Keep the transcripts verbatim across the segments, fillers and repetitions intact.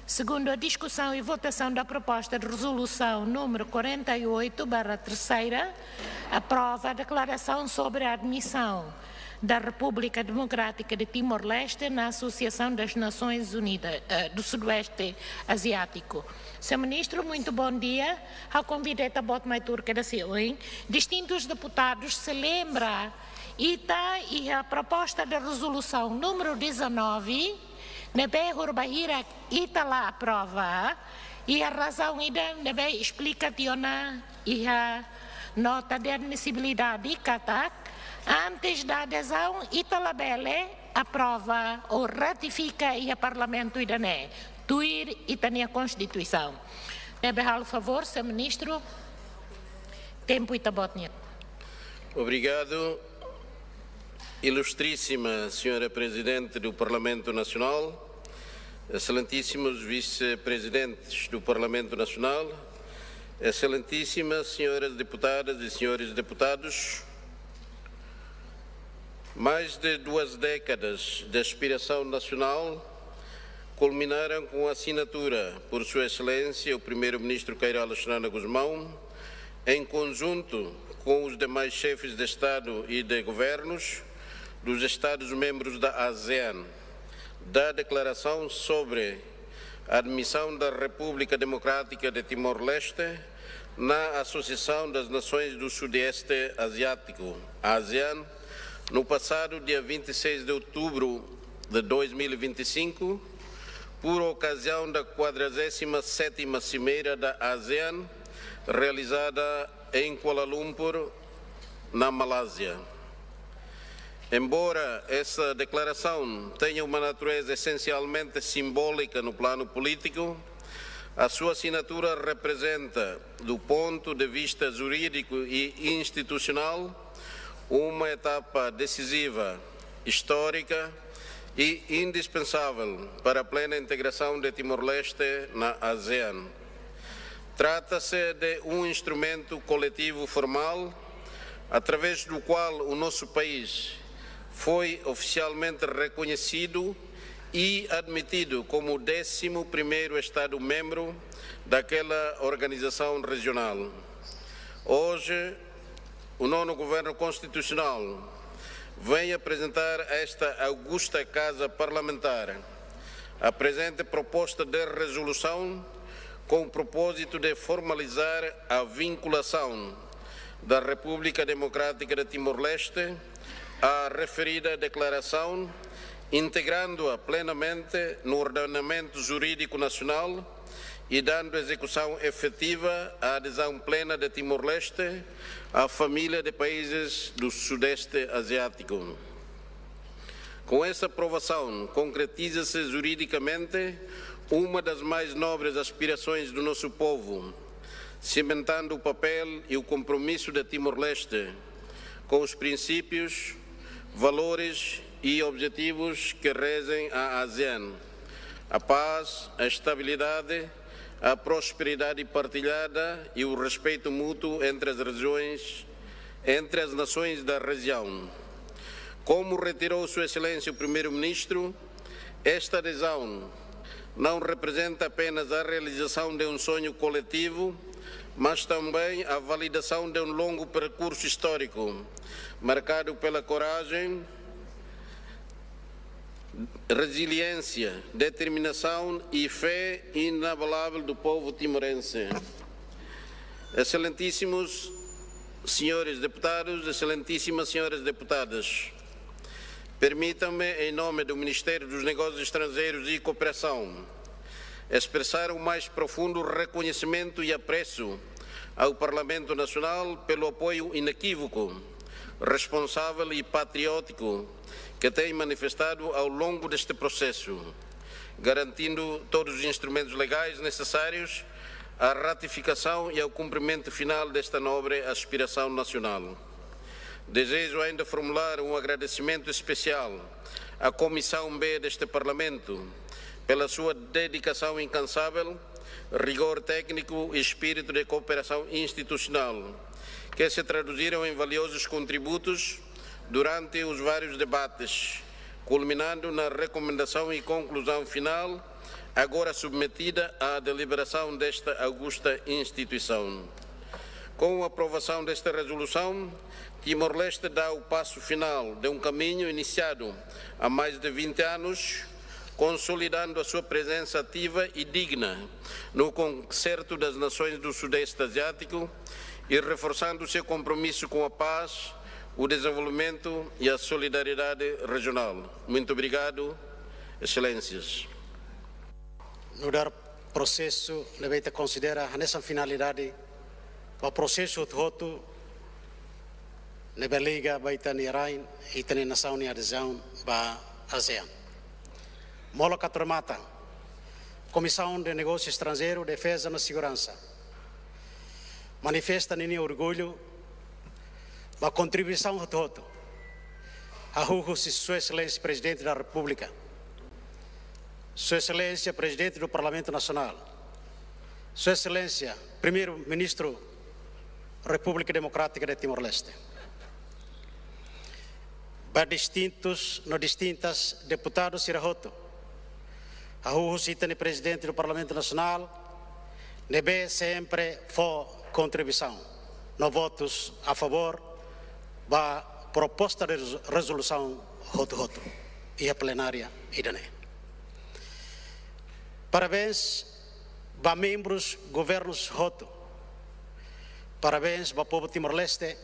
Segundo a discussão e votação da proposta de resolução número quarenta e oito barra terceira, aprova a declaração sobre a admissão da República Democrática de Timor-Leste na Associação das Nações Unidas, eh, do Sudoeste Asiático. Senhor Ministro, muito bom dia. Ha'u konvida ita-boot mai tuur kedas iha oin. Distintos deputados, se lembra, ita iha proposta de resolução número dezanove, ne'ebé horibainhira ita la aprova, iha razaun ida ne'ebé esplika tiha ona iha nota de admisibilidade katak, antes da adesão, ita labele aprova ou ratifika iha Parlamentu ida-ne'e, tuir ita-nia Konstituisaun. Ne'ebé halo favór, Senhor Ministro, tempu ita-boot nian. Obrigado. Ilustríssima Senhora Presidente do Parlamento Nacional, excelentíssimos vice-presidentes do Parlamento Nacional, excelentíssimas senhoras deputadas e senhores deputados, mais de duas décadas de aspiração nacional culminaram com a assinatura por Sua Excelência o Primeiro-Ministro Kay Rala Xanana Gusmão, em conjunto com os demais chefes de Estado e de Governos dos Estados-membros da ASEAN, da Declaração sobre a Admissão da República Democrática de Timor-Leste na Associação das Nações do Sudeste Asiático, ASEAN, no passado dia vinte e seis de outubro de dois mil e vinte e cinco, por ocasião da quadragésima sétima Cimeira da ASEAN, realizada em Kuala Lumpur, na Malásia. Embora essa declaração tenha uma natureza essencialmente simbólica no plano político, a sua assinatura representa, do ponto de vista jurídico e institucional, uma etapa decisiva, histórica e indispensável para a plena integração de Timor-Leste na ASEAN. Trata-se de um instrumento coletivo formal, através do qual o nosso país foi oficialmente reconhecido e admitido como o décimo primeiro Estado-membro daquela organização regional. Hoje, o nono Governo Constitucional vem apresentar a esta augusta Casa Parlamentar a presente proposta de resolução com o propósito de formalizar a vinculação da República Democrática de Timor-Leste à referida declaração, integrando-a plenamente no ordenamento jurídico nacional e dando execução efetiva à adesão plena de Timor-Leste à família de países do Sudeste Asiático. Com essa aprovação, concretiza-se juridicamente uma das mais nobres aspirações do nosso povo, cimentando o papel e o compromisso de Timor-Leste com os princípios, valores e objetivos que regem a ASEAN: a paz, a estabilidade, a prosperidade partilhada e o respeito mútuo entre as regiões, entre as nações da região. Como reiterou Sua Excelência o Primeiro-Ministro, esta adesão não representa apenas a realização de um sonho coletivo, mas também a validação de um longo percurso histórico, marcado pela coragem, resiliência, determinação e fé inabalável do povo timorense. Excelentíssimos senhores deputados, excelentíssimas senhoras deputadas, permitam-me, em nome do Ministério dos Negócios Estrangeiros e Cooperação, expressar o mais profundo reconhecimento e apreço ao Parlamento Nacional pelo apoio inequívoco, responsável e patriótico que tem manifestado ao longo deste processo, garantindo todos os instrumentos legais necessários à ratificação e ao cumprimento final desta nobre aspiração nacional. Desejo ainda formular um agradecimento especial à Comissão B deste Parlamento pela sua dedicação incansável, rigor técnico e espírito de cooperação institucional, que se traduziram em valiosos contributos durante os vários debates, culminando na recomendação e conclusão final agora submetida à deliberação desta augusta instituição. Com a aprovação desta resolução, Timor-Leste dá o passo final de um caminho iniciado há mais de vinte anos, consolidando a sua presença ativa e digna no concerto das nações do Sudeste Asiático e reforçando seu compromisso com a paz, o desenvolvimento e a solidariedade regional. Muito obrigado, Excelências. Nu'udar prosesu ne'ebé ita konsidera hanesan finalidade ba prosesu hotu-hotu ne'ebé liga ba ita-nia rain, ita-nia nasaun nia adezaun ba ASEAN. Molok atu remata, Komisaun de Negósiu Estranjeiru, Defeza no Seguransa manifesta ninia orgullu ba kontribuisaun hotu-hotu hahú husi Sua Exelénsia Prezidente da Repúblika, Sua Exelénsia Prezidente do Parlamentu Nasionál, Sua Exelénsia Primeiru-Ministru Repúblika Demokrátika de Timor-Leste, ba distintus no distintas deputadus sira hotu, hahú husi ita-nia Prezidente do Parlamentu Nasionál, ne'ebé sempre fó kontribuisaun no votus a favór ba proposta de rezu-, rezolusaun hotu-hotu iha plenária ida-ne'e. Parabéns ba membrus governus hotu. Parabéns ba povu Timor-Leste,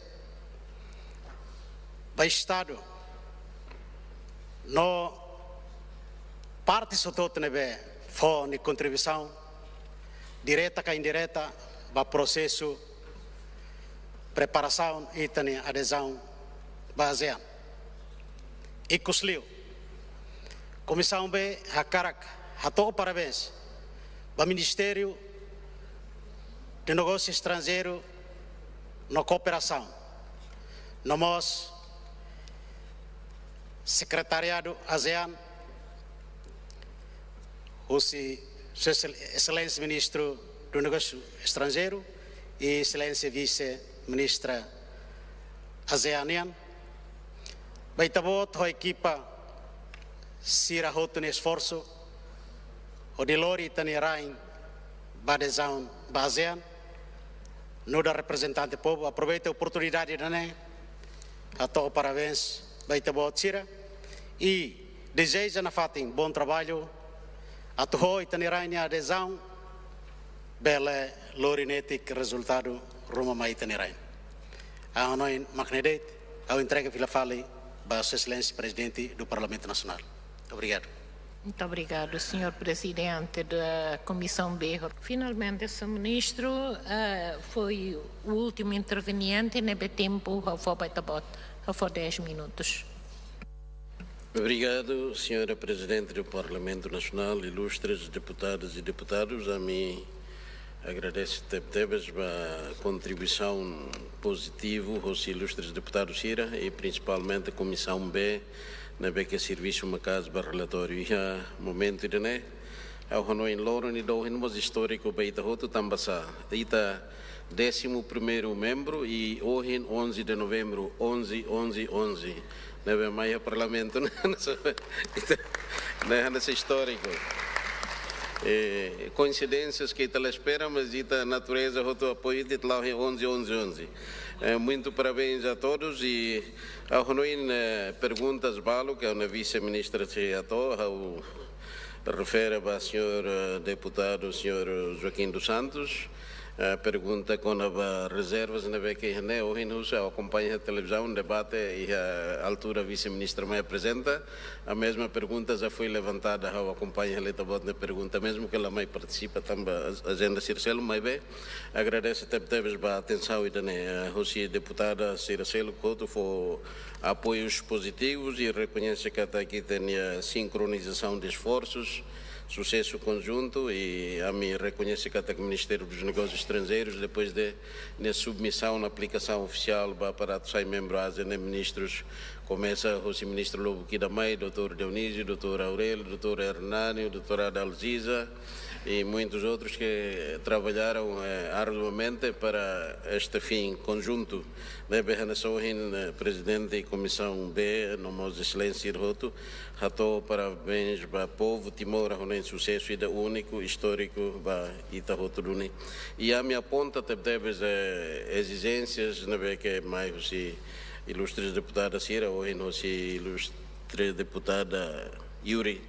ba Estadu no partes hotu-hotu ne'ebé fó nia kontribuisaun direta ka indireta ba prosesu preparasaun ita-nia adezaun ba ASEAN. Ikusliu, Komisaun B hakarak hato'o parabéns ba Ministériu de Negósiu Estranjeiru no Kooperasaun, no mós Sekretariadu ASEAN, husi Sua Excel-, Exelénsia Ministru do Negósiu Estranjeiru i Exelénsia Vise-Ministra ASEAN nian, ba ita-boot ho ekipa sira hotu nia esforsu hodi lori ita-nia rain ba adezaun ba ASEAN. Nu'udar reprezentante povu, aproveita oportunidade ida-ne'e hato'o parabéns ba ita-boot sira i dezeja nafatin bom trabalho atu ho ita-nia rain nia adezaun bele lori netik rezultadu ruma mai ita-nia rain. Ha'u hanoin mak ne'e de'it, ha'u entrega fila fali ba Sua Exelénsia Prezidente do Parlamentu Nasionál. Obrigadu. Muito obrigado, senhor Presidente da Comissão B. Finalmente, senhor Ministro, eh, foi o último interveniente, ne'ebé tempu ha'u fó ba ita-boot, ha'u fó dez minutos. Obrigado, senhora Presidente do Parlamento Nacional, ilustres deputadas e deputados. Ami agradese tebetebes ba kontribuisaun pozitivu hosi ilustres deputadus sira i prinsipalmente Komisaun B, ne'ebé ke servisu maka'as ba relatóriu iha momentu ida-ne'e. Ha'u hanoin loron ida ohin mós istóriku ba ita hotu tanba sá, ita décimo primeiro membro i ohin onze de novembro, onze, onze, onze. Ne'ebé mai iha Parlamentu ne'e, ita, ne'e hanesan istóriku. Eh, koinsidénsias ke ita la espera, mas ita natureza hotu apoiu ita, ita la'o iha onze, onze, onze. Eh, muito parabéns a todos i ha'u hanoin, eh, perguntas balu ke ha'u-nia Vise-Ministra sei hato'o, ha'u refere ba señór, eh, deputadu, señór Joaquim dos Santos, eh, pergunta kona-ba rezervas ne'ebé ke iha ne'e, ohin husu ha'u akompaña iha televizaun debate iha altura Vise-Ministra mai aprezenta, a mesma pergunta já foi levantada, ha'u akompaña iha ita-boot nia pergunta, mezmu ke la mai partisipa tanba a-, ajenda sira seluk, maibé agradese tebetebes ba atensaun ida-ne'e, eh, hosi deputada sira seluk hotu fó apoius pozitivus i rekoñese katak ita-nia sinkronizasaun de esforsus, susesu konjuntu, i ami rekoñese katak Ministériu dos Negósius Estranjeirus, depois de nia submisaun na aplikasaun ofisiál ba aparatu sai membru ASEAN, ne'e ministrus komesa hosi ministru Lobo Kidamai, doutór Dionísio, doutór Aurélio, doutór Hernani, doutora Adalgisa, e muitos outros que trabalharam, eh, arduamente para este fim conjunto. Ne'ebé hanesan ohin, eh, prezidente Komisaun B, no mós Exelénsia hotu, hato'o parabéns ba povu Timor, hodi susesu ida úniku, istóriku ba ita hotu duni. I ami aponta tebetebes, eh, ezijénsias ne'ebé ke mai husi ilustres deputada sira, ohin husi ilustre deputada Yuri,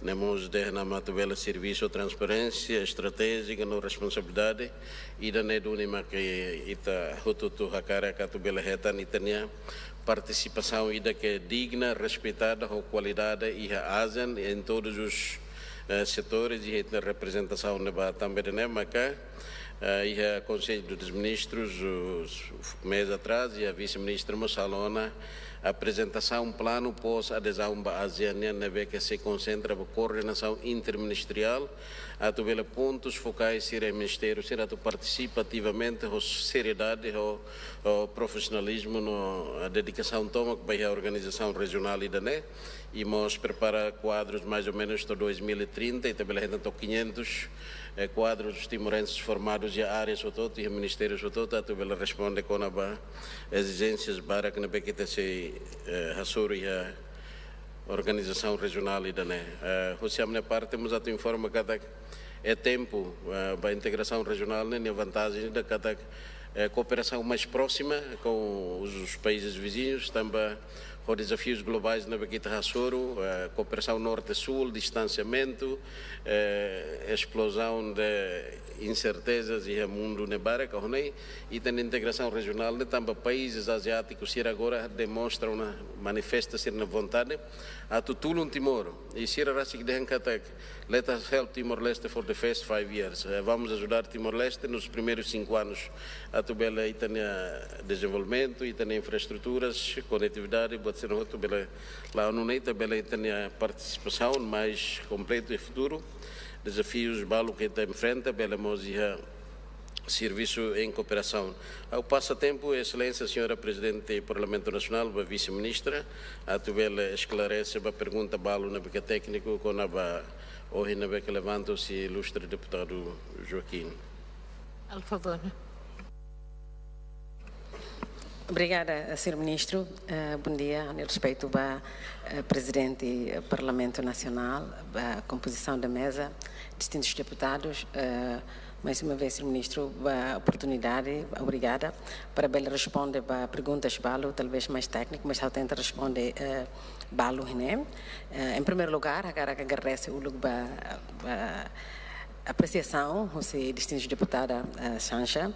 ne'e mós dehan atu bele servisu transparénsia, estratéjia no responsabilidade, ida-ne'e duni mak ita hotu-hotu hakarak atu bele hetan ita-nia partisipasaun ida ke digna, respeitada, ho kualidade iha ASEAN em todos os, eh, setores, iha ita-nia reprezentasaun ne'ebá tanba ida-ne'e maka, eh, iha Konsellu dos Ministrus, uh, mês atrás, iha Vise-Ministru mós halo ona aprezentasaun planu pós-adezaun ba ASEAN nian ne'ebé ke sei konsentra ba koordenasaun interministeriál, atu bele pontus fokais sira iha ministériu sira atu partisipa ativamente ho seriedade, ho, ho profisionalizmu no, eh, dedikasaun tomak ba iha organizasaun rejionál ida-ne'e, i mós prepara kuadrus mais ou menus to'o dois mil e trinta, ita bele hetan to'o quinhentos, eh, kuadrus timorenses formadus iha áreas hotu-hotu, iha ministérius hotu-hotu, atu bele responde kona-ba ezijénsias barak ne'ebé ke ita sei, eh, hasoru iha organizasaun rejionál ida-ne'e. Eh, husi ami-nia parte mós atu informa katak iha tempu, eh, ba integrasaun rejionál ne'e, nia vantajen ida katak, eh, kooperasaun mais próxima com os, os países vizinhos, tanba ho dezafius globais ne'ebé ke ita hasoru, eh, kooperasaun norte-súl, distansiamentu, eh, esplozaun de insertezas iha mundu ne'e barak, ka honei, ita-nia integrasaun rejionál ne'e tanba países aziátikus sira agora demonstra ona, manifesta sira-nia vontade atu tulun Timor. I sira rasik dehan katak, "Let us help Timor-Leste for the first five years." Eh, vamos ajudar Timor-Leste nos primeiros cinco anos. Atu bele ita-nia dezenvolvimentu, ita-nia infraestruturas, konetividade, buat sira hotu bele la'o nune'e ita bele ita-nia partisipasaun mais kompletu iha futuru. Dezafius balu ke ita enfrenta, bele mós iha servisu em kooperasaun. Ha'u pasa tempu, Exelénsia Señora Prezidente Parlamentu Nasionál, ba Vise-Ministra, atu bele esklarese ba pergunta balu ne'ebé ke tékniku, kona-ba ohin ne'ebé ke levanta husi ilustre deputadu Joaquim. Al favor. Obrigada, señór Ministru. Eh, bom dia, ha'u-nia respeitu ba, eh, Prezidente, eh, Parlamentu Nasionál, ba kompozisaun da meza, distintus deputadus, eh, mais uma vez, señór Ministru, ba oportunidade, obrigada, para bele responde ba perguntas balu, talvez mais tékniku, mas ha'u tenta responde, eh, balu ne'e. Eh, em primeiro lugar, hakarak agradese uluk ba, ba apresiasaun husi distinta deputada, eh, Xanxa,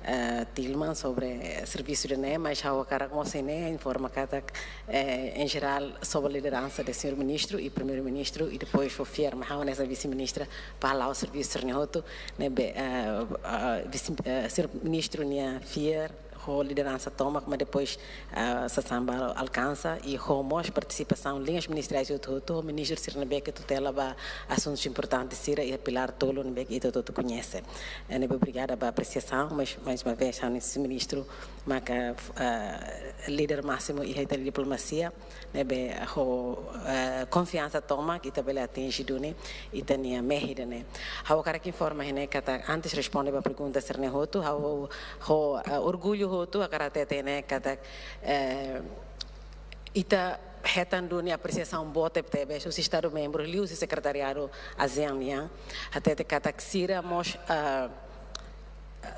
eh, Tilman sobre servisu ida-ne'e, mas ha'u hakarak mós ne'e informa katak, eh, em geral, sob lideransa de señór Ministru i Primeiru-Ministru, i depois fó fiar mai ha'u hanesan Vise-Ministra para hala'o servisu sira-ne'e hotu, ne'ebé, eh, eh, vise, eh, señór Ministru nia fiar, ho lideransa tomak, mas depois, ah, sasán balu alkansa, i ho mós partisipasaun liñas ministeriais hotu-hotu, ministru sira ne'ebé ke tutela ba asuntus importantes sira iha pilár tolu ne'ebé ke ita hotu-hotu koñese. Eh, ne'ebé obrigada ba apresiasaun, mas, mais uma vez, ha'u-nia ministru maka, ah, líder másimu iha ita-nia diplomasia, ne'ebé ho, eh, konfiansa tomak ita bele atinje duni ita-nia mehi ida-ne'e. Ha'u hakarak informa ne'e katak antes responde ba pergunta sira-ne'e hotu, ha'u ho, eh, orgullu hotu hakarak hatete ne'e katak, eh, ita hetan duni apresiasaun boot tebes husi Estadu membru, liuhusi Sekretariadu ASEAN nian, hatete katak sira mós, eh,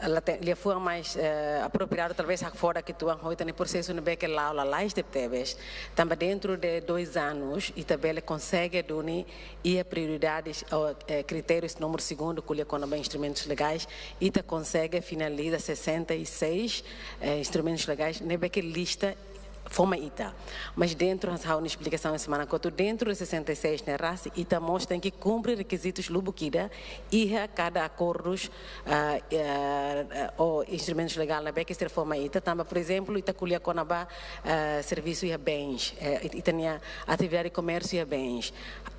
la te-, liafuan mais, eh, apropriadu, talvez hakfodak uitoan, ho ita-nia prosesu ne'ebé ke la'o lalais tebetebes. Tanba dentro de dois anos, ita bele konsege duni iha prioridades, ou, eh, kritérius númeru segundu, ko'alia kona-ba instrumentus legais, ita konsege finaliza sessenta e seis, eh, instrumentus legais, ne'ebé ke lista fó mai ita. Mas dentro, hanesan ha'u-nia esplikasaun semana kotuk, dentro de sessenta e seis ne'e rasik, ita mós tenke kumpre rekizitus lubuk ida, iha kada akordus, ah, eh, eh, ou instrumentus legais ne'ebé ke sira fó mai ita. Tanba, por ezemplu, ita ko'alia kona-ba, eh, servisu iha bens, eh, it-, ita-nia atividade komérsiu iha bens.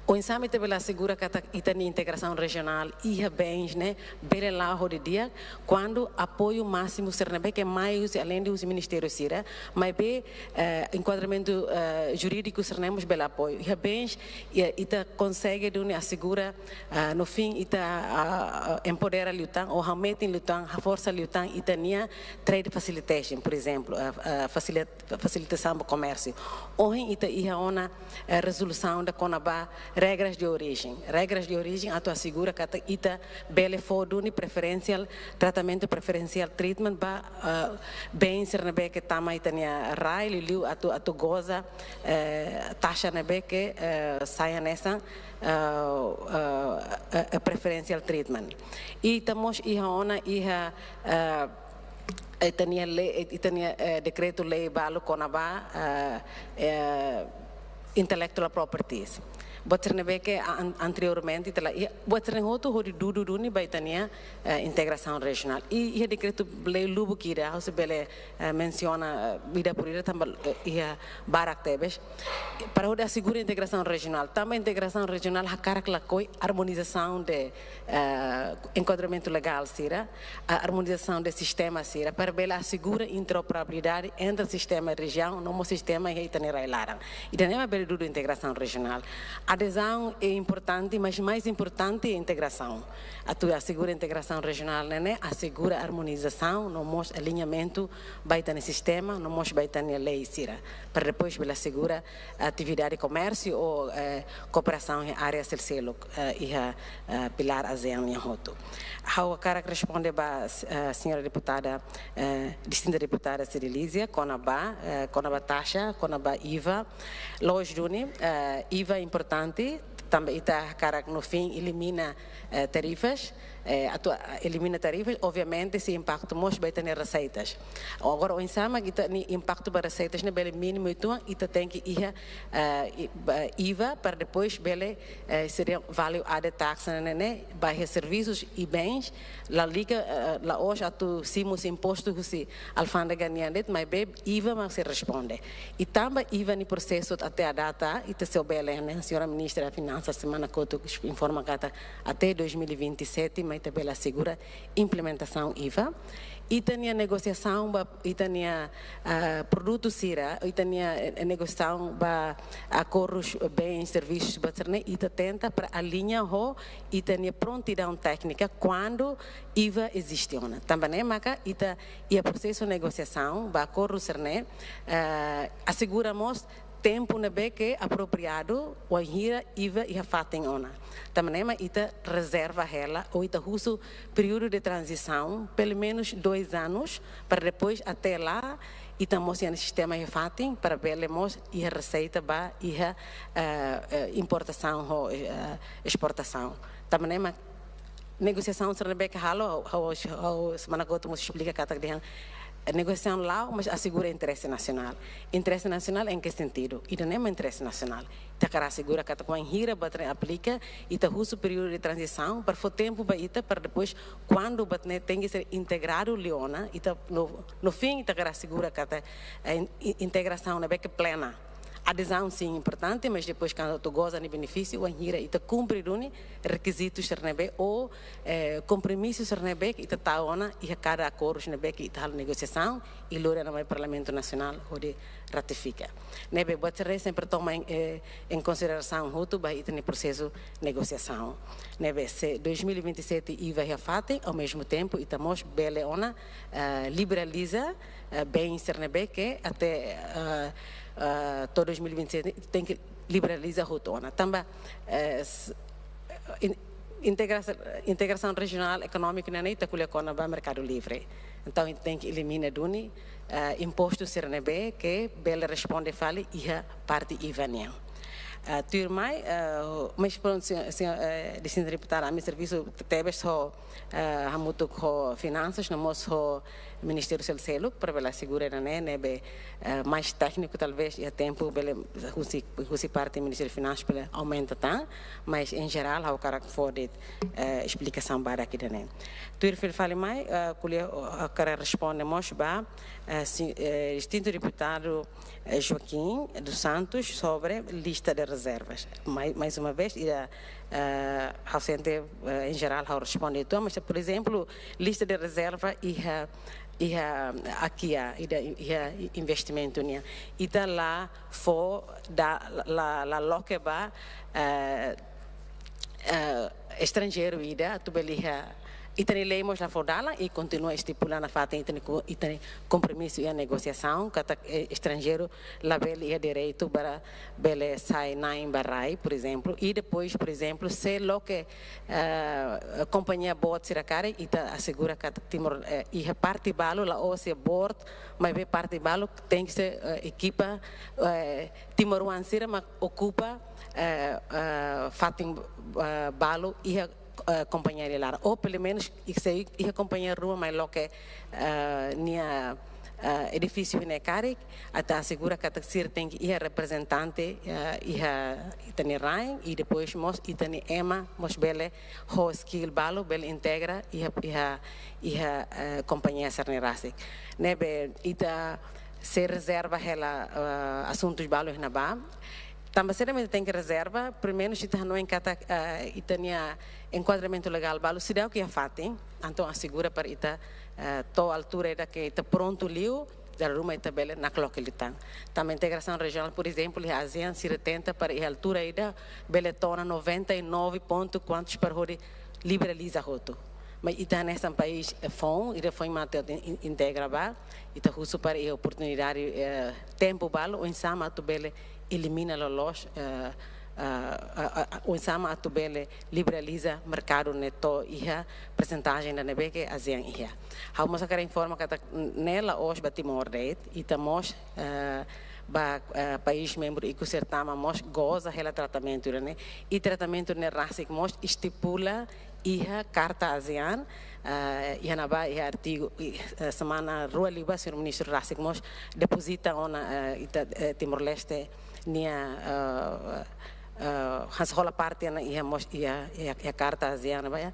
Oinsá mak ita bele asegura katak ita-nia integrasaun rejionál iha bens ne'e bele la'o ho di'ak, kuandu apoiu másimu sira ne'ebé ke mai husi, além de husi ministériu sira, maibé, eh, enkuadramentu, eh, jurídiku sira ne'e mós bele apoiu. Iha bens, eh, ita konsege duni asegura, ah, no fim ita, ah, ah, empodera liután, ou hametin liután, haforsa liután ita-nia trade facilitation, por exemplo, ah, ah, fasilita-, fasilitasaun ba komérsiu. Ohin ita iha ona, eh, rezolusaun ida kona-ba regras de origem. Regras de origem atu asegura katak ita bele fó duni preferencial, tratamentu preferencial treatment ba, eh, bens sira ne'ebé ke tama ita-nia rai, liuliu atu, atu goza, eh, taxa ne'ebé ke, eh, sai hanesan, eh, eh, eh, preferential treatment. Ita mós iha ona iha, eh, ita-nia lei, ita-nia, eh, dekretu-lei balu kona-ba, eh, eh, intellectual properties. Buat sira ne'ebé ke an-, anteriormente ita la iha, buat sira ne'e hotu hodi dudu duni ba ita-nia, eh, integrasaun rejionál. I, iha dekretu-lei lubuk ida, ha'u sei bele, eh, mensiona, eh, ida por ida tanba, eh, iha barak tebes. Para hodi asegura integrasaun rejionál. Tanba integrasaun rejionál hakarak lakohi armonizasaun de, eh, enkuadramentu legál sira, a armonizasaun de sistema sira, para bele asegura interoperabilidade entre sistema rejiaun no mós sistema iha ita-nia rai-laran. Ida-ne'e mak bele dudu integrasaun rejionál. Adezaun é importante, mas mais importante é integrasaun. Atu asegura integrasaun rejionál ne'e, ne'e asegura armonizasaun no mós aliñamentu ba ita-nia sistema, no mós ba ita-nia lei sira. Para depois bele asegura atividade komérsiu ou, eh, kooperasaun iha área seluk, eh, iha, eh, pilár ASEAN nian hotu. Ha'u hakarak responde ba, eh, señora deputada, eh, distinta deputada Cirilízia, kona-ba, eh, kona-ba taxa, kona-ba IVA. Loos duni, eh, IVA importante, tanba ita hakarak no fim elimina, eh, tarifas, eh, atu, ah, elimina tarifas, obviamente sei impaktu mós ba ita-nia reseitas. Agora, oinsá mak ita-nia impaktu ba reseitas ne'e bele mínimu uitoan, ita tenke iha, eh, i-, ba, IVA para depois bele, eh, seria value added tax ne'e, ne'e, ba iha servisus i bens, lalika, eh, la'ós atu simu husi impostu husi alfándega nian de'it, maibé IVA mak sei responde. I tanba IVA nia prosesu até à data, ita sei bele, ne'e, señora ministra Finansas semana kotuk informa katak até dois mil e vinte e sete mak ita bele asegura implementasaun IVA. Ita-nia negosiasaun ba ita-nia, ah, produtu sira, ita-nia, eh, negosiasaun ba akordus, bens, servisus, buat sira-ne'e, ita tenta para aliña ho ita-nia prontidaun téknika kuandu IVA eziste ona. Tanba ne'e maka ita iha prosesu negosiasaun ba akordu sira-ne'e, eh, asegura mós tempu ne'ebé ke apropriadu, wainhira IVA iha fatin ona. Tanba ne'e mak ita rezerva hela, ou ita husu períodu de tranzisaun, pelumenus dois anos, para depois até lá, ita mós iha sistema iha fatin, para bele mós iha reseita ba iha, eh, eh, importasaun ho, eh, esportasaun. Tanba ne'e mak negosiasaun sira ne'ebé ke halo, ha'u, ha'u, ha'u semana kotuk mós esplika katak dehan, eh, negosiasaun la'o, mas asegura interese nasionál. Interese nasionál em que sentido? Ida-ne'e mak interese nasionál. Ita hakarak asegura katak wainhira buat ne'e aplika, ita husu períodu de tranzisaun, para fó tempu ba ita, para depois, kuandu buat ne'e tenke ser integradu liu ona, ita no, no fim, ita hakarak asegura katak, eh, in-, in-, integrasaun ne'ebé ke plena. Adezaun, sin, importante, mas depois, kuandu atu goza nia benefísiu, wainhira ita kumpre duni rekizitus sira ne'ebé, ou, eh, kompromisu sira ne'ebé ke ita tau ona iha kada akordu ne'ebé ke ita halo negosiasaun, i lori ona mai Parlamentu Nasionál hodi ratifika. Ne'ebé buat sira-ne'e sempre toma em, eh, em consideração hotu ba ita-nia prosesu negosiasaun. Ne'ebé se dois mil e vinte e sete IVA iha fatin, ao mesmo tempo, ita mós bele ona, eh, liberaliza, eh, bens sira ne'ebé ke até, eh, eh, to'o dois mil e vinte e sete tenke liberaliza hotu ona. Tanba, eh, s-, in-, integrasaun, integrasaun rejionál ekonómika ne'e ita ko'alia kona-ba merkadu livre. Entaun, ita tenke elimina duni, eh, impostu sira ne'ebé ke bele responde fali iha parte IVA nian. Eh, tuirmai, eh, mas prontu, señora, señora, eh, distinta deputada, ami servisu tebes ho, eh, hamutuk ho finansas, no mós ho, ministériu seluk para bele asegura ida-ne'e, ne'ebé, eh, mais tékniku, talvés iha tempu bele husi, husi parte Ministériu Finansas bele aumenta tan, mas em jerál ha'u hakarak fó de'it, eh, esplikasaun badak ida-ne'e. Tuir fila fali mai, eh, ko'alia, eh, hakarak responde mós ba, eh, si-, eh, distintu deputadu, eh, Joaquim dos Santos sobre lista de reservas. Mais, mais uma vez, ida, eh, ha'u sente, eh, em jerál ha'u responde tuan, mas, por exemplo, lista de reserva iha, iha ACIA, ida iha investimentu nian. Ita la fó, la, la, la loke ba, eh, eh, estranjeiru ida atu bele iha, ita-nia lei mós la fó dalan i kontinua estipula nafatin ita-nia ko-, ita-nia kompromisu iha negosiasaun, katak, eh, estranjeiru labele iha direitu para bele sai na'in ba rai, por exemplo. I depois, por exemplo, se loke, eh, kompañia boot sira karik, ita asegura katak Timor, eh, iha parte balu, la'ós iha board, maibé parte balu tenke ser, eh, ekipa, eh, timoroan sira mak okupa, eh, eh, fatin, eh, balu iha, eh, kompañia nia laran. Ou pelumenus, i se iha kompañia ruma mai loke, eh, nia, eh, edifísiu ne'e karik, atu asegura katak sira tenke iha reprezentante, eh, iha ita-nia rain, i depois mós ita-nia ema mós bele ho skill balu bele integra iha, iha, iha, eh, kompañia sira-ne'e rasik. Ne'ebé ita sei rezerva hela, eh, asuntus balu iha ne'ebá. Tanba saida mak ita tenke rezerva? Primeiru, ita hanoin katak, eh, ita-nia enkuadramentu legál balu seidauk iha fatin, entaun asegura para ita, eh, to'o altura ida ke ita prontu liu, dala ruma ita bele nakloke liután. Tanba integrasaun rejionál, por ezemplu, iha ASEAN, sira tenta para iha altura ida bele to'o ona noventa e nove ponto kuantus para hodi liberaliza hotu. Mas ita hanesan país, eh, foun, ita foin mate in-, integra ba, ita husu para iha oportunidade, eh, tempu balu, oinsá mak atu bele elimina loloos, eh, eh, eh, eh, oinsá mak atu bele liberaliza merkadu ne'e to'o iha persentajen ida ne'ebé ke ASEAN iha. Ha'u mós hakarak informa katak ne'e la'ós ba Timor de'it, ita mós, eh, ba, eh, país membru ikus sira tama mós goza hela tratamentu ida-ne'e. I tratamentu ne'e rasik mós estipula iha Karta ASEAN, eh, iha ne'ebá, iha artigu, i, eh, semana rua liubá, señór ministru rasik mós depozita ona, eh, ita, eh, Timor-Leste nia, eh, eh, hanesan hola parte ona iha mós, iha, iha, iha Karta ASEAN ne'ebá,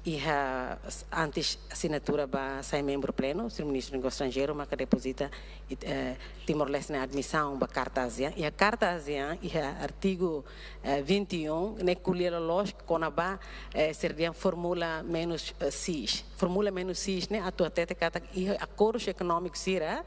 iha s-, antes asinatura ba sai membru plenu, señór ministru negósiu estranjeiru maka depozita, it-, eh, Timor-Leste nia admisaun ba Karta ASEAN. Iha Karta ASEAN, iha artigu, eh, vinte e um, ne'e ko'alia loloos kona-ba, eh, sira dehan fórmula menus, eh, sis. Fórmula menus sis ne'e atu hatete katak iha akordus ekonómiku sira,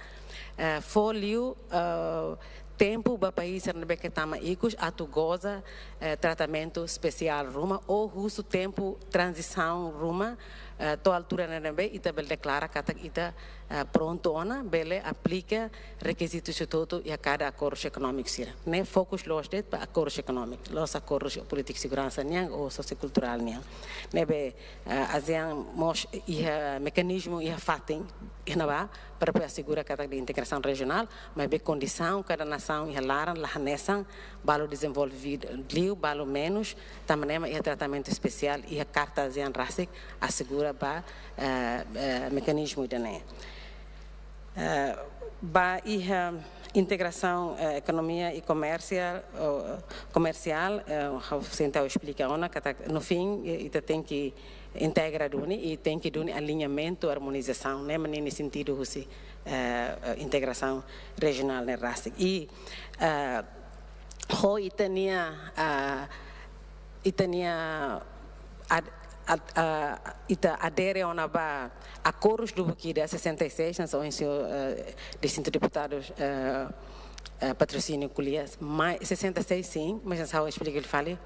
eh, fó liu, eh, tempu ba país sira ne'ebé ke tama ikus atu goza, eh, tratamentu espesiál ruma ou husu tempu tranzisaun ruma, eh, to'o altura ne'ebé ita bele deklara katak ita, eh, prontu ona bele aplika rekizitus hotu-hotu iha kada akordus ekonómiku sira. Ne'e fokus loos de'it ba akordus ekonómiku, la'ós akordus polítika seguransa nian ou sosiokulturál nian. Ne'ebé, eh, ASEAN mós iha mekanizmu, iha fatin iha ne'ebá para bele asegura katak ita iha integrasaun rejionál, maibé kondisaun kada nasaun iha laran la hanesan, balu dezenvolvidu liu, balu menus, tanba ne'e mak iha tratamentu espesiál iha Karta ASEAN rasik asegura ba, eh, eh, mekanizmu ida-ne'e. Eh, ba iha integrasaun, eh, ekonomia i komersiál, ou, komersiál, eh, ha'u sente ha'u esplika ona katak no fim, eh, ita tenke integra duni i tenke duni aliñamentu, armonizasaun, ne'e mak ninia sentidu husi, eh, eh, integrasaun rejionál ne'e rasik. I, eh, ho ita-nia, eh, ita-nia ad-, ad-, eh, ita adere ona ba akordus lubuk ida sessenta e seis, hanesan ohin señór, eh, distintu deputadu, eh, eh, Patrocínio ko'alia, mas sessenta e seis sin, mas hanesan ha'u esplika fali,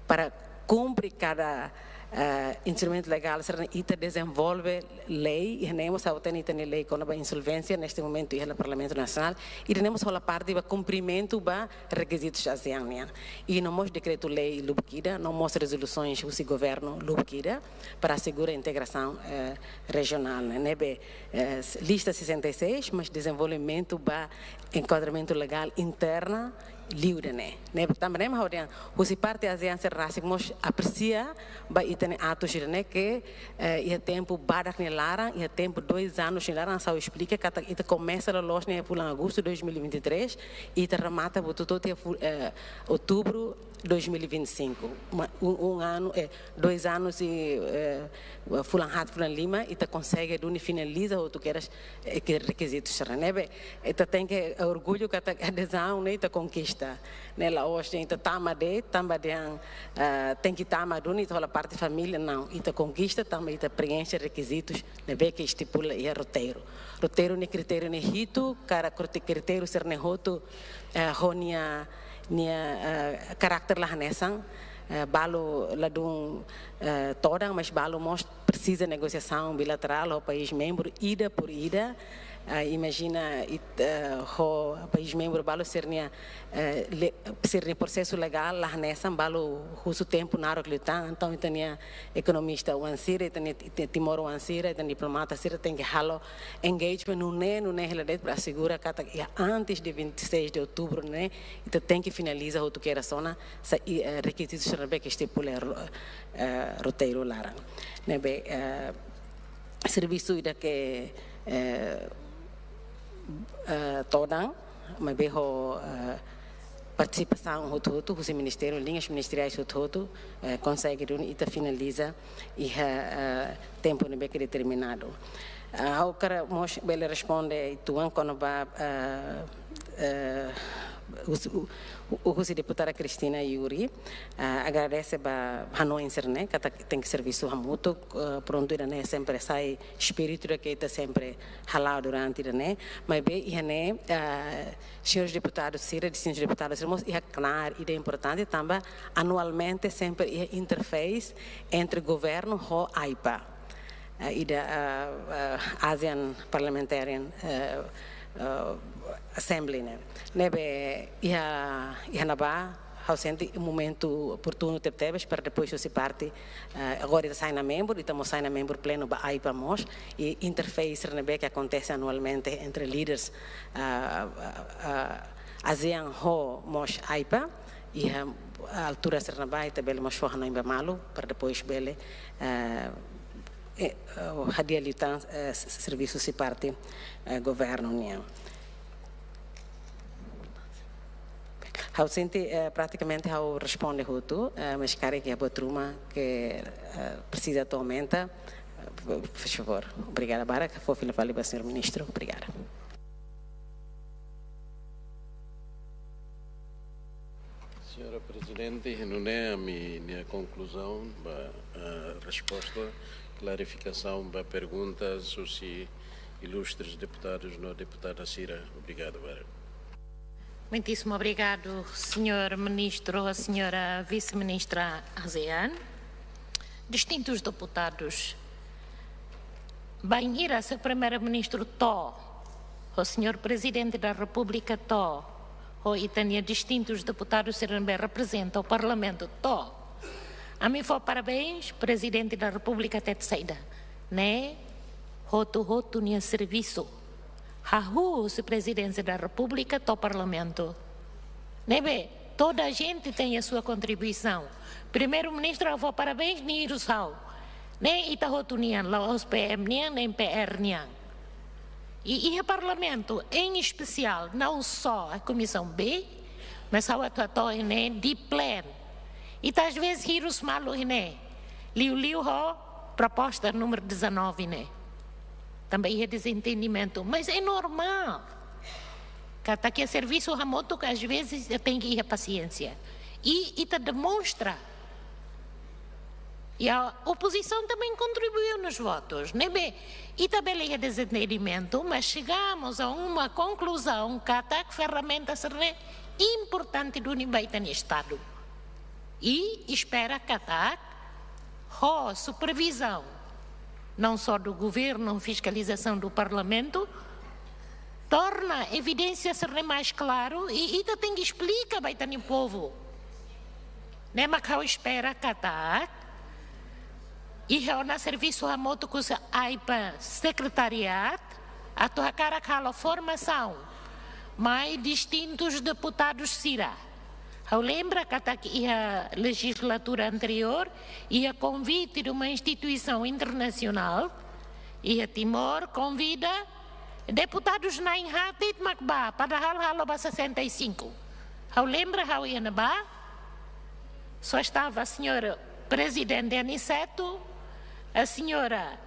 para kumpre kada, eh, instrumentu legál sira-ne'e ita dezenvolve lei, i ne'e mós ha'u hatene ita-nia lei kona-ba insolvénsia neste momentu iha Parlamentu Nasionál, i ne'e mós hola parte ba kumprimentu ba rekizitus ASEAN nian. I no mós dekretu-lei lubuk ida, no mós rezolusoens husi governu lubuk ida, para asegura integrasaun, eh, rejionál, ne'e. Ne'ebé, eh, s-, lista sessenta e seis, mas dezenvolvimentu ba enkuadramentu legál interna, liu ida-ne'e. Ne'e tanba ne'e mak ha'u dehan, husi parte ASEAN sira rasik mós apresia ba ita-nia atus ida-ne'e ke, eh, iha tempu badak nia laran, iha tempu dois anos nia laran, ha'u esplika katak ita komesa loloos ne'e fulan agostu dois mil e vinte e três, ita remata bututu iha fu-, eh, outubro dois mil e vinte e cinco. Ma-, um, um ano, eh, dois anos e, eh, fulan haat, fulan lima, ita konsege duni finaliza hotu kedas, eh, ke rekizitus sira-ne'e. Ne'ebé, ita tenke orgullu katak adezaun ne'e ita konkista. Ne'e la'ós dehan ita tama de'it, tanba dehan, ah, tenke tama duni, ita hola parte família, não. Ita konkista, tanba ita preenxe rekizitus ne'ebé ke estipula iha roteiru. Roteiru ne'e kritériu ne'e hitu, kada krite-, kritériu sira-ne'e hotu, eh, ho nia, nia, eh, karakter la hanesan, eh, balu ladún, eh, todan, mas balu mós presiza negosiasaun bilaterál ho país membru, ida por ida. Ah, imajina, it-, eh, ho país membru balu sira-nia, eh, le-, sira-nia prosesu legál la hanesan, balu husu tempu naruk liután, entaun ita-nia ekonomista oan sira, ita-nia ti-, ti-, timoroan sira, ita-nia diplomata sira tenke halo engagement nune'e, nune'e hela de'it para asegura katak iha antes de vinte e seis de outubro ne'e, ita tenke finaliza hotu kedas ona, sa-, i, eh, rekizitus sira ne'ebé ke estipula, eh, roteiru laran. Ne'ebé, eh, servisu ida ke, eh, eh, todan, maibé ho, eh, partisipasaun hotu-hotu, husi ministériu, liñas ministeriais hotu-hotu, eh, konsege duni ita finaliza iha, eh, tempu ne'ebé ke determinadu. Ah, ha'u hakarak mós bele responde uitoan kona-ba, eh, eh, husi, hu-, husi deputada Cristina Yuri, eh, agradese ba hanoin sira-ne'e, katak tenke servisu hamutuk, eh, prontu ida-ne'e sempre sai espíritu ida ke ita sempre hala'o durante ida-ne'e, maibé iha ne'e, eh, señores deputadus sira, distintus deputadus sira mós iha knaar ida importante, tanba anualmente sempre iha interface entre governu ho AIPA. Eh, ida, eh, eh, ASEAN Parliamentarian, eh, eh, Assembly ne'e. Ne'ebé iha, iha ne'ebá, ha'u sente momentu oportunu tebetebes para depois husi parte, eh, agora ita sai ona membru, ita mós sai ona membru plenu ba AIPA mós, i interface ne'ebé ke akontese anualmente entre líderes, ah, ah, ah, ASEAN ho mós AIPA, iha altura sira ne'ebá ita bele mós fó hanoin ba malu, para depois bele, eh, eh, eh, hadi'a liután, eh, s-, servisu husi parte, eh, governu nian. Ha'u sente, eh, pratikamente ha'u responde hotu, eh, mas karik iha buat ruma ke, eh, presiza atu aumenta, eh, por favor. Obrigada barak, fó fila fali ba señór ministru. Obrigada. Señora Prezidente, nune'e ami-nia konkluzaun ba, eh, resposta, klarifikasaun ba perguntas husi ilustres deputadus no deputada sira. Obrigadu barak. Muitíssimo obrigado, senhor ministro, senhora vice-ministra ASEAN. Distintos deputados, bainhira señór Primeiru-Ministru to'o, ho señór Prezidente da Repúblika to'o, ho ita-nia distintus deputadus sira ne'ebé reprezenta Parlamentu to'o, ami fó parabéns Prezidente da Repúblika hateten saida. Ne'e hotu-hotu nia servisu. Hahú husi Prezidénsia da Repúblika to'o Parlamentu. Ne'ebé, toda a gente tem a sua contribuição. Primeiru-Ministru, ha'u fó parabéns, nia hirus ha'u. Ne'e ita hotu nian, la'ós PM nian, nem PR nian. I iha Parlamentu, em especial, não só a Comissão B, mas ha'u atu hato'o ne'e di plen. Ita às vezes hirus malu ne'e. Liuliu ho proposta número dezanove ne'e. Tanba iha dezentendimentu, mas é normal. Katak servisu hamutuk às vezes tenke iha pasiénsia. I ita demonstra. E a oposição também contribuiu nos votos, ne'ebé ita bele iha dezentendimentu, mas chegamos a uma conclusão katak ferramenta sira-ne'e importante duni ba ita-nia Estadu. I espera katak ho supervizaun, não só do governo, fiscalização do Parlamento, torna evidénsia sira-ne'e mais klaru i ita tenke esplika ba ita-nia povu. Ne'e mak ha'u espera katak iha ona servisu hamutuk husi AIPA Secretariat, atu hakarak halo formasaun mai distintus deputadus sira. Ha'u lembra katak iha lejizlatura anteriór, iha konvite de uma instituisaun internasionál, iha Timor, konvida deputadus na'in-haat de'it mak bá, padahal halo ba sessenta e cinco. Ha'u lembra ha'u iha ne'ebá, só estava a senhora Presidente Aniceto, a senhora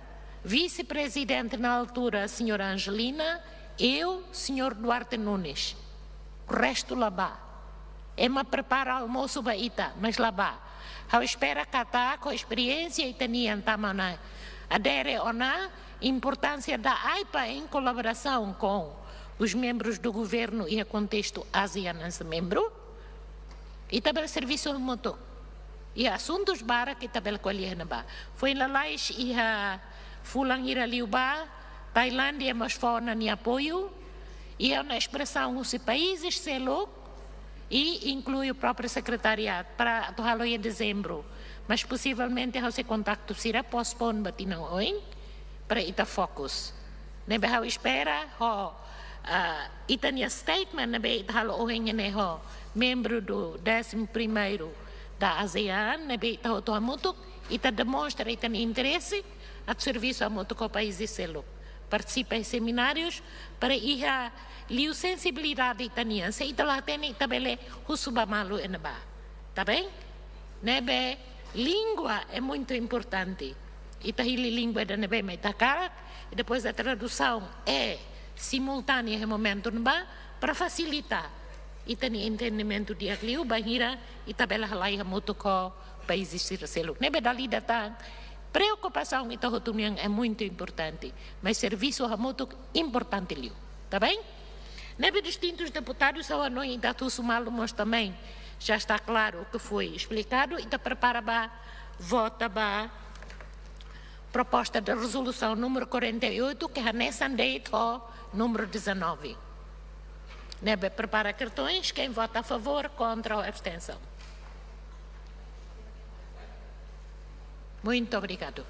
Vice-Presidente na altura, a senhora Angelina, eu, senhor Duarte Nunes. O resto la bá. Ema prepara almosu ba ita, mas la bá. Ha'u espera katak ho esperiénsia ita-nian tama ona, adere ona, importánsia da AIPA em colaboração com os membros do governo iha kontestu ASEAN hanesan membru, ita bele servisu hamutuk. Iha asuntus barak ita bele ko'alia iha ne'ebá. Foin lalais iha fulan hira liubá, Tailándia mós fó ona nia apoiu, iha ona espresaun husi países seluk, i inklui o próprio sekretariadu para atu halo iha dezembru. Mas posivelmente ha'u sei kontaktu sira, postpone ba tinan oin para ita fokus. Ne'ebé ha'u espera ho, ah, ita-nia statement ne'ebé ita halo ohin ne'e ho membru do décimo primeiro da ASEAN, ne'ebé ita hotu hamutuk, ita demonstra ita-nia interese atu servisu hamutuk ho países seluk. Partisipa iha seminárius para iha liu sensibilidade ita-nian. Se ita la hatene, ita bele husu ba malu iha ne'ebá. Tá bem? Ne'ebé língua é muito importante. Ita hili língua ida ne'ebé mak ita hakarak, e depois a tradução é simultânea iha momentu ne'ebá, para fasilita ita-nia entendimentu di'ak liu, bainhira ita bele halai hamutuk ho países sira seluk. Ne'ebé dala ida tan, preokupasaun ita hotu nian é muito importante, mas servisu hamutuk importante liu. Tá bem? Ne'ebé distintus deputadus, ha'u hanoin ita husu malu mós também, já está claro o que foi explicado, ita prepara ba vota ba proposta de resolução número quarenta e oito, que hanesan de'it ho número dezanove. Ne'ebé prepara kartões, quem vota a favor, contra ou abstenção. Muito obrigado.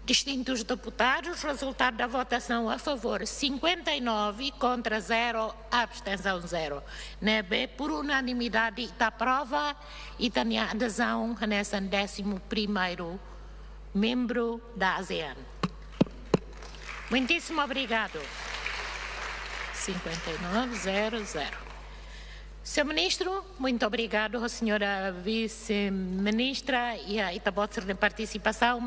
Distintos deputados, resultado da votação: a favor cinquenta e nove, contra zero, abstenção zero. Ne'ebé por unanimidade ita aprova ita-nia adezaun hanesan décimo primeiro membro da ASEAN. Muitíssimo obrigado. Cinquenta e nove, zero, zero. Senhor Ministro, muito obrigado. A senhora Vice-Ministra e a Ita-Boot sira-nia partisipasaun.